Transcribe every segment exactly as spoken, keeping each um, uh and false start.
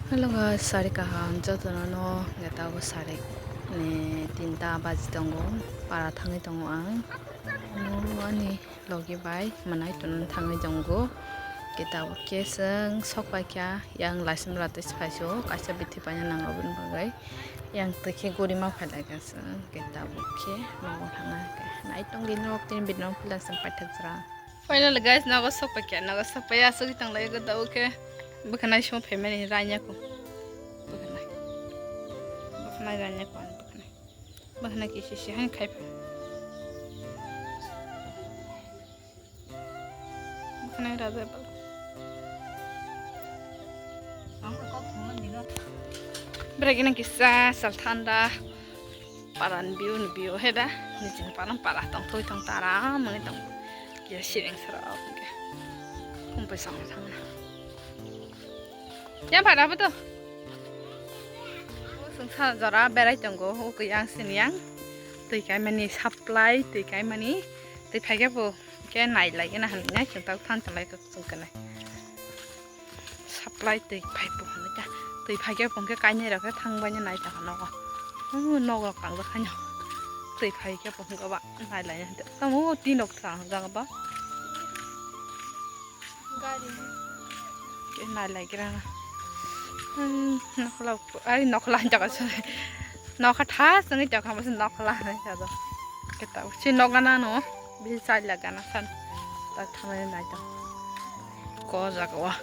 Hello guys, sari kaham jotono no, geta bo sari ni tinta baji tongo, para thangwi tongo ang. Ano ani logi bai manai tono thangwi tongo. Geta bo keseng sok pai kha, yang laisim rate phaiso, kaisa bithi paina nango bini bagwi. Yang twi khe guri ma phai lai kha chwng, geta bo khe nogo thangna khe. Nai tong gini rok tini bini rok philang chwng paithak jora. Finally guys, nogo sok pai kha, nogo sok pai aswk tong lai geta bo khe. Bwkhanai song phaimani ranya ko. Bwkhanai. Bwkhanai ranya ko, bwkhanai. Bwkhanai kisi si han khai pha. Bwkhanai raja bal. Bwragi nang kisa sal thanda. Paran biu ni biu he da. Niching paran para tong thui tong tara mani tong. Kisa siring sara oke. Kumpui song thang. Yang pada apa tu? Sungsa jora berai tongo, o kuyang sini yang. Twi kaimani supply, twi kaimani. Twi phaikhe bo khe nai lai gana hwnwi nai chwng tak than chalai ka chwng khe nai. Supply twi phai bo hwnwi ta. Twi phaikhe bo khe kainai rok khe thang bai nai ta nogo. O nogo kang kha no. Twi phaikhe bo khe ba nai lai nai. Tamo tin rok thang jaga ba. Gari. Ke nai lai gira na. Hmm, nokla, ai nokla jaga se. Nokha tha sini jaga mas nokla ne jaga. Kita uchi nokla na no. Bi sai la gana san. Ta thamai nai ta. Ko jaga wa.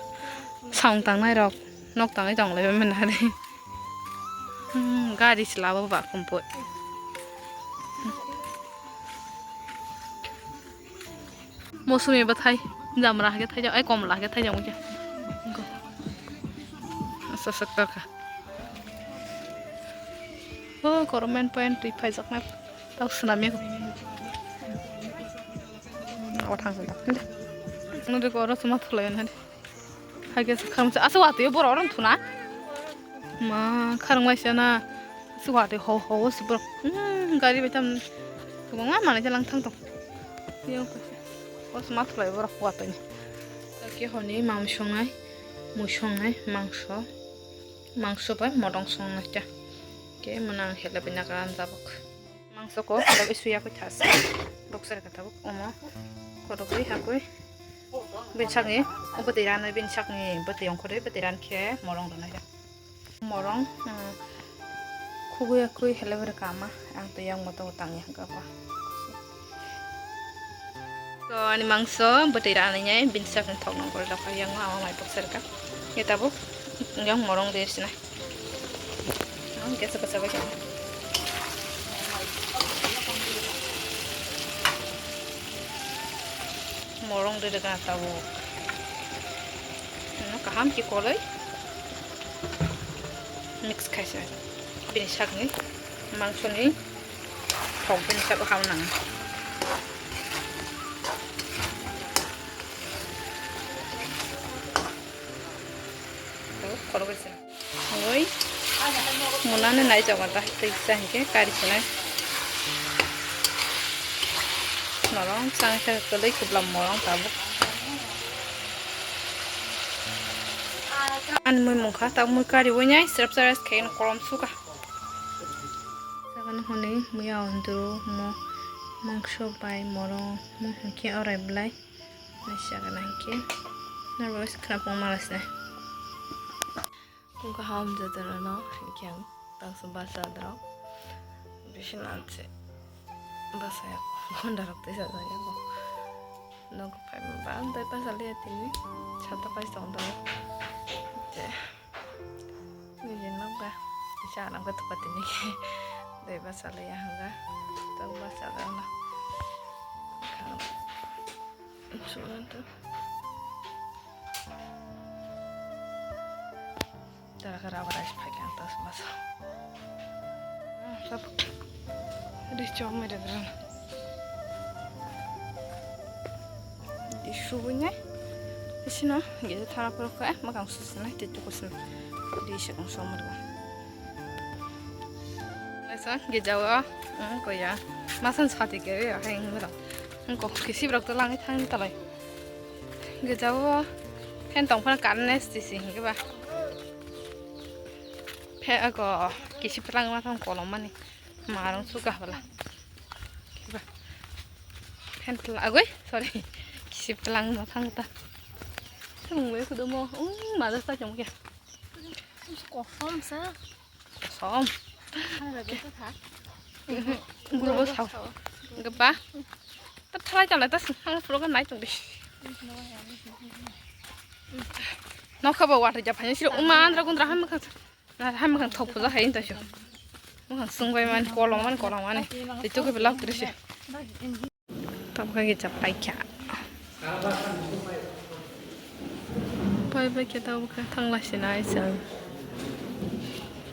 Saung tang nai rok. Nok tang nai tong lai men na de. Hmm, gari sila ba ba kumpui. Mosumi bwthai, jamra hake thaijak, ai komla hake thaijak mungkhe. Asa sak tarkha. O kormen point twi phaijaknai. Tau swnamya. O thang swnam. Nudi koro suma thulai nadi. Hai khe kharmsa, asa watwi borok rok thuna. Ma kharmai sana. Asa watwi ho ho o si borok. Hmm, gari bai tam. Kwbangma manwi jalang thang tong. Yo, o suma thulai borok watwi. Khe honi mam songnai, mui songnai, mangso. Mangso bai modong songnai ta. Khe mwnang hele bai nakaran jabok. Mangso ko khorok suya koi thas. Rok sar ka tabuk omo. Khorok bai hakoi. Bin sakni, o bwtwi ranai bin sakni bwtwi ongkhorwi bwtwi ran khe morong rwnai da. Morong, hmm, khugui yakui hele bwrwi kama, ang twi yang moto tang yang kapa. So, ani mangso bwtwi ranai nai bin sakni thok nang kori lokha yang ama mai bokser ka. Ye tabuk yang morong de sinai. Ang kesa kesa bai kha. Morong de de gana tabuk. Ano kaham ki koloi. Mix khaisa. Bini sakni mangsoni thok bini sabo ham nang. Tabuk khorok. Oi, munani nai jaga ta tei sa hingke kari sinai. Norong sang khe kwlwi kwblam morong tabuk. Ani mui mungkha tabuk mui kari oi nai srap srap khe kolom suka. Jaga no hwnwi mui aundru mo mangso bai morong mo hingke orai belai. Nai jaga nai hingke norok khna pung mala sinai. Wngkha ham jotono no hinkhe ang tangsa basa drok bisingo anse basa gonda rok tei sajak yago nogo phaima ba tei basa liya tini sata pai tong tong je nini nokba kisa anam khe thupa tini khe tei basa liya hwnga tei basa drok no. Sumanto. Tara khe rubber rice phai khe ang tas maso. Sab. Di chom mere dran. Di subunya. Isina gede thara pura khe makang susina tei tukusina. Di se kong somar ba. Asa gejao. Ang koya. Masan sati kere ya hai ngira. Ang kok kisi brak to langi thang talai. Gejao fan tong phano current nai sisi hingke ba. Phe ako kisip tlang ma thang kolom mani. Marong suka bala. Kiba. Phen tla agoi, sorry. Kisip tlang ma thang ta. Thang me kudo mo. Um, ma da sa chong kya. Kosom sa. Kosom. Thang da be ta tha. Guru bo sao. Gaba. Ta thalai thalai ta sing hang puro ka nai tong de. Nokha bo water ja phai siro uma andra gundra ham kha. Hai mwkhang thok puja hai ta sio. Mwkhang sung bai man kolong man kolong mani. Tei tuku belak trisi. Tabukha ke chapai kha. Pai bai khe tabukha thangla sinai chang.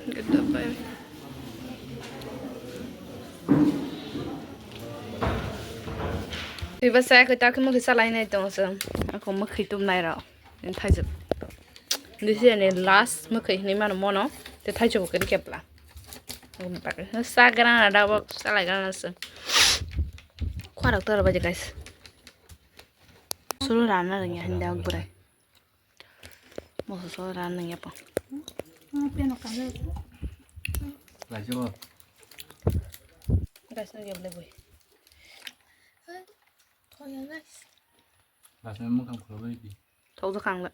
Gede pai. Iba sa ko ta ko mo kisa lai nai tong sa. Ako mo khitum nai ro. Thajak. This is the last mwkhwi hinwi mano mono. Te thaichuk bo kwrwi kepla. Aboni bagwi. Sa grana da bo, sa lai grana se. Khwarok tor baje, guys. Suru rana rangya hinda bwrai. Moso so rana rangya po. Guys, no gable boi. Guys, no mukang khuloi di. Thok jakang le.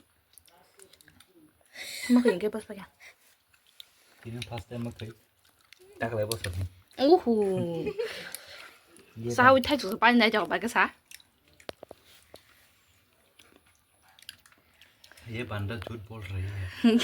Mwkhwi hwnkhe bwsakya. Tini first time mwkhwi. Taklai bwsakni. Uhu. Ye Sawi thai chu pani nai jok ba ke sa. Ye banda jhut bol rahi hai.